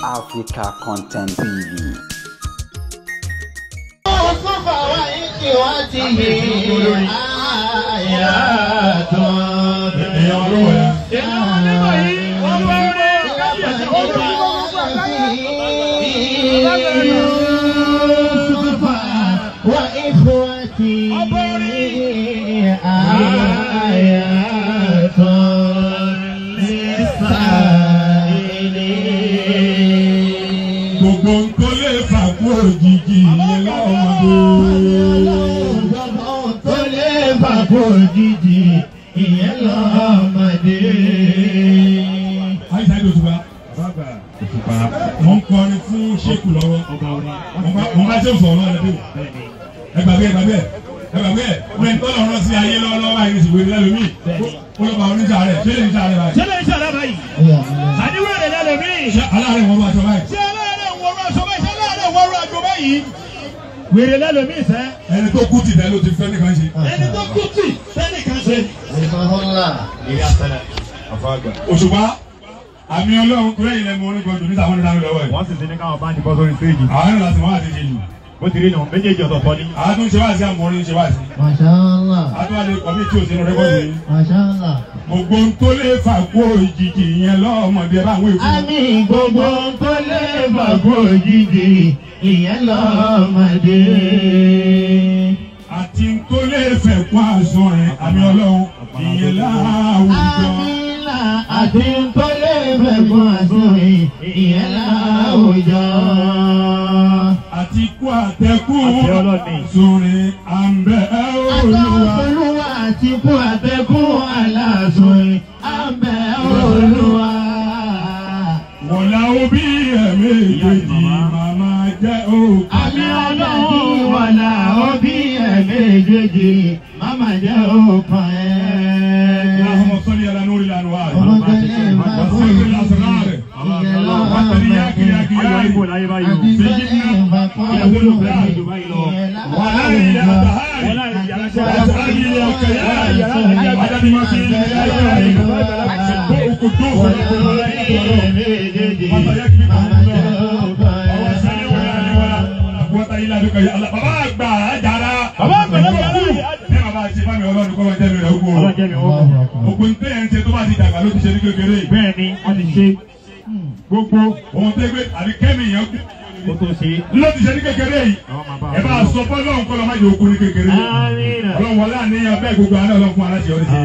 Africa Content TV. وإخوتي آيات للسائلين. Gbogbo ń tó lè fà kú òjijì yẹn lọ́mọdé. Gbogbo tó lè fà kú òjijì ìyẹn lọ́mọdé. Àyíṣà ìlú Òṣùpá. Mo ń kọrin fún Ṣéèkù lọ́wọ́. Mo bá ṣe sọ̀rọ̀ lọ́wọ́ lẹ́bí. Ẹ gbàgbé ẹ gbàgbé ẹ gbàgbé ẹ. Mo ń tọ́lọ̀ rán sí ayé lọ́wọ́lọ́wọ́ báyìí ní ìsìnkú lẹ́nu mi. Ó lọ́ bá oníṣà rẹ̀. Ṣé lè ń ṣàrẹ̀ báyìí? Ṣé lè ń ṣàrẹ̀ báyìí? Àníwèrè lẹ́nu mi. Ṣé aláàárẹ̀ wọn bá aṣọ báyìí? Ṣé aláàárẹ̀ wọn bá aṣọ báyìí? Ṣé aláàárẹ̀ wọn rọ àjọ báyìí? Wèrè lẹ́nu mi sẹ́. Ẹni tó kú tì tẹ́ ló ti fẹ́ nìkan ṣe. Ẹni tó kú tì tẹ́ nìkan ṣe. Òṣùpá àmì Ọlọ́run kúrẹ́ ilẹ̀ mọ oníkan jù níta àwọn onídàá lọ́wọ́ yìí. Wọ́n sì ti ní káwọn báńdì bọ́ sórí stéèjì. Àwọn náà láti wọ́n àti ṣe jù. Bó ti rí nù méjèèjì ọ̀tọ̀ọ̀tọ̀ ni. Àwọn tó ń ṣe wá sí àmọ́ orin ṣe wá sí. Masha Allah. Àwọn tó wà lè kọ́ mí tí ò sínú rẹ́kọ̀dù yìí. Masha Allah. Gbogbo ń tó lè fà kú òjijì yẹn lọ́mọdé bá àwọn èkó. Àmì gbogbo ń tó lè fà kú òjijì ìyẹn lọ́mọdé. Àti ń tó lè fẹ̀ kú àṣọ rẹ̀ àmì Ọlọ́run ìyẹn láwùjọ. Àti ń tó lè fẹ̀ kú àṣọ rẹ̀ ìyẹn láwùjọ. Àti kú àtẹkù sórí àmbẹ̀ Olúwa. Olúwa àti kú àtẹkù aláṣọrin àmbẹ̀ Olúwa. Wọ̀lá òbí ẹ̀mí ìkejì màmá jẹ́ òkú. Àmì Ọlọ́run wọ̀lá òbí ẹ̀mí ìkejì màmá jẹ́ òkú ẹ̀. Allahumma salli ala nuril anwar. Wa sirril asrar. Wa tariyaki akiyari. Bàbá àgbà àjàrà. Bàbá àgbà àjàrà. Ẹ bàbá ṣe fámi Ọlọ́run kọ́ ló jẹ́ mi rẹ̀ ogun. Ogun tẹ́ ẹ̀ ń ṣe tó bá ti dàgbà ló ti ṣe ní kékeré. Bẹ́ẹ̀ni, wọ́n ti ṣe gbogbo ohun tẹ́ gbé àbí kẹ́mi yẹn kó tó ṣe. Ló ti ṣe ní kékeré yìí. Ẹ bá sọ fún Ọlọ́run kọ́ ló má jẹ́ okun ní kékeré. Ọlọ́run wọlé àníyàn bẹ́ẹ̀ gbogbo àná Ọlọ́run fún aláṣẹ ọdún ṣe.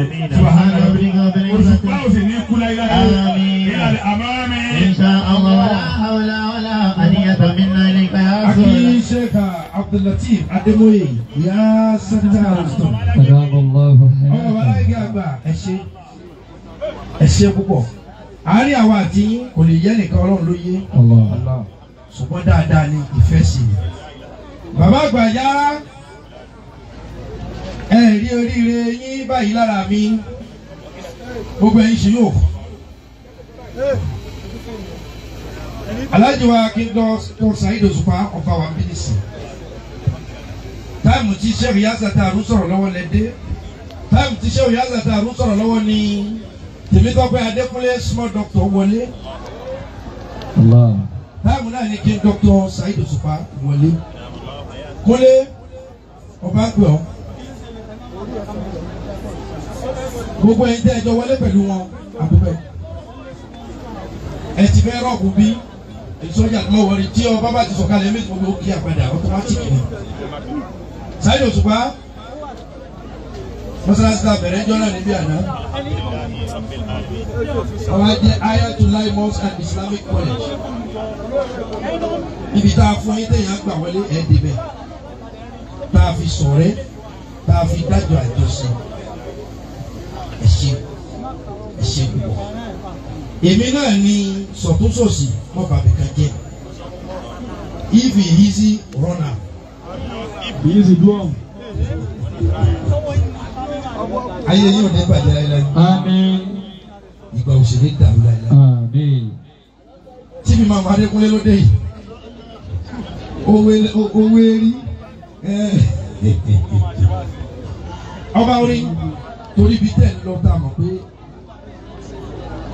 Òṣùpá ò sì ní kú láyéláyé. Ìlànà àmọ́ mi. Insha Allah wala hawla wala aniyata minna ilayka ya Aki Sheikh Abdulateef Ademoye ya Santa Wisdom. Ọmọ bàbá igi àgbà ẹ ṣé ẹ ṣé púpọ̀. Àárín àwa àti yín kò lè yẹ nìkan Ọlọ́run ló yé. Ṣùgbọ́n dáadáa ni ìfẹ́ sí i. Bàbá àgbà yá ẹ rí oríire yín báyìí lára mi. Gbogbo ẹ̀yin ṣe yóò. Alhaji wa King Dr. Saheed Òṣùpá ọba wa bínísì. Táìmù tí Sheikh Yasa Taaru sọ̀rọ̀ lọ́wọ́ lẹ dé. Táìmù tí Sheikh Yasa Taaru sọ̀rọ̀ lọ́wọ́ ni Tèmítọ́pẹ́ Adékúnlé small doctor wọlé. Táìmù náà ni King Dr. Saheed Òṣùpá wọlé. Kúnlé ọba ń pè ọ́. Gbogbo ẹ̀yin tẹ́ ẹ jọ wọlé pẹ̀lú wọn àdúgbò. Ẹ ti fẹ́ rọ́ọ̀kù bí ìsọjà tó wọlé tí ọba bá ti sọ̀kalẹ̀ méjì gbogbo kí àpàdà ọtọmátìkì ni. Saheed Òṣùpá mọ́sálásí ta bẹ̀rẹ̀ ẹjọ́ náà níbí àná. Ọba jẹ́ Ayatollah Mosque and Islamic College. Ibi tá a fún yín téèyàn gbà wọlé ẹ̀ débẹ̀. Tá a fi ṣọ̀rẹ́, tá a fi dájọ́ àjọṣe. Ẹ ṣé ẹ ṣé púpọ̀. Èmi náà ni sọ̀túnṣòsì mọ́ bàbí kan jẹ́. If he easy run am. Easy do am. Ayé yóò ní bàjẹ́ láíláí. Àmín. Ìgbà òṣèré dàrú láíláí. Àmín. Tí mi máa mọ Adékúnlé lóde yìí. Owó erí. Ọba orin torí ibi tẹ̀ ń lọ tá a mọ̀ pé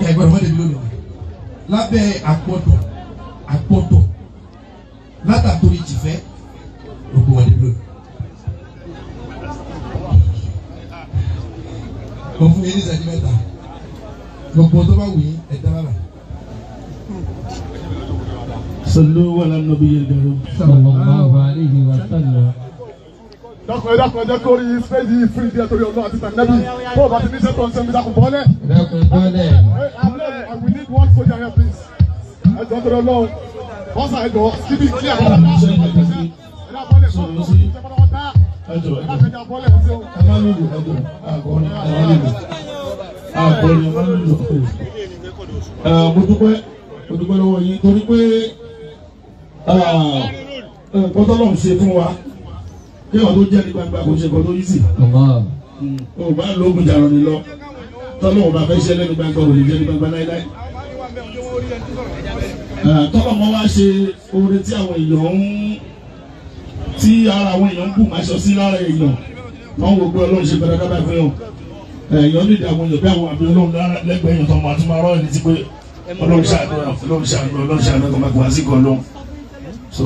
ẹgbẹ̀rún mọ́tò lónìí lábẹ́ àgbọ̀dọ̀ Agbọ́dọ̀ látàtórí jìfẹ́ gbogbo wọn nílò. Mo fún yín ní ìṣẹ́jú mẹ́ta. Gbogbo tó bá wù yín ẹ dá lára. Sallu ala nabiyil karim. Sallallahu alayhi wa sallam. Dákun dákun ẹ jẹ́ kó rí stéèjì yìí fún ìdí ẹ̀tọ́rí ọlọ́run àti tànẹ́bì tó o bá ti níṣẹ́ tó ń sẹ́mi dákun bọ́lẹ̀. Dákun bọ́lẹ̀. We need one soldier here please. Ẹ jọ̀ọ́ torí ọlọ́run. Bọ́sà ẹ jọ̀ọ́ síbi kí àwọn ọ̀dọ́ Ẹjọ ẹjọ ẹ má lùlù ẹjọ àgọrin ẹ má lùlù àgọrin ẹ má lùlù. Mo dúpẹ́ lọ́wọ́ yín torí pé nǹkan tọ́lọ́run ṣe fún wa kí ọ̀ tó jẹ́ ní gbangba kò ṣe nǹkan tó yí sí. O bá lóògùn jàrọ̀ ni lọ tọ́lọ́run bá fẹ́ ṣe lẹ́nu gbangba ò lè jẹ́ ní gbangba láéláé. Tọ́lọ́mọ wá ṣe oore tí àwọn èèyàn ń tí ara àwọn èèyàn ń bù máa ṣọ sí lára èèyàn wọ́n wò pé Ọlọ́run ṣe bẹ̀rẹ̀ dábàá fún yàn èèyàn nídìí àwọn èèyàn bí àwọn àbí Ọlọ́run lẹ́gbẹ̀ẹ́ èèyàn tó máa tún máa rọ́ ẹni tí pé Ọlọ́run ṣàánú Ọlọ́run ṣàánú Ọlọ́run ṣàánú ọkọ̀ máa kó wá sí kan lọ́hùn. So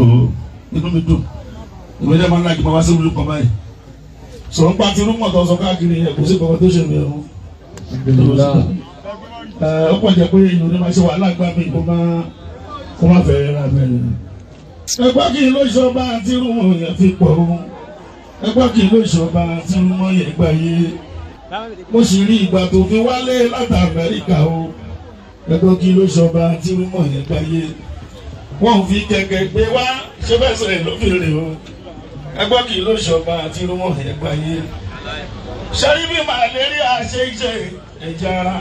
inú mi dùn ìwé jẹ́ máa ń láàkì máa wá sí ìlú kan báyìí. Sọ̀rọ̀ nípa ti rúmọ̀ tó sọ káàkiri yẹn kò sí kankan tó ṣe mí o. Ó pọ̀ jẹ́ pé èèyàn ní máa ṣe wàhálà gbá mi kó má fẹ́ ra bẹ́ẹ̀ ni. Ẹgbẹ́ kì í ló ṣọba tí rúmọ̀ yẹn fi pọ̀ o. Ẹgbẹ́ kì í ló ṣọba tí rúmọ̀ yẹn gbà yé. Mo sì rí ìgbà tó fi wálé láti Amẹ́ríkà o. Ẹgbẹ́ kì í ló ṣọba tí rúmọ̀ yẹn gbà yé. Wọ́n fi kẹ̀kẹ́ gbé wá ṣé bẹ́ẹ̀ sọ̀rọ̀ ló fi rè o. Ẹgbẹ́ kì í ló ṣọba tí rúmọ̀ yẹn gbà yé. Ṣé ibi màlẹ́ríà ṣe é ṣe ẹ̀jẹ̀ ara?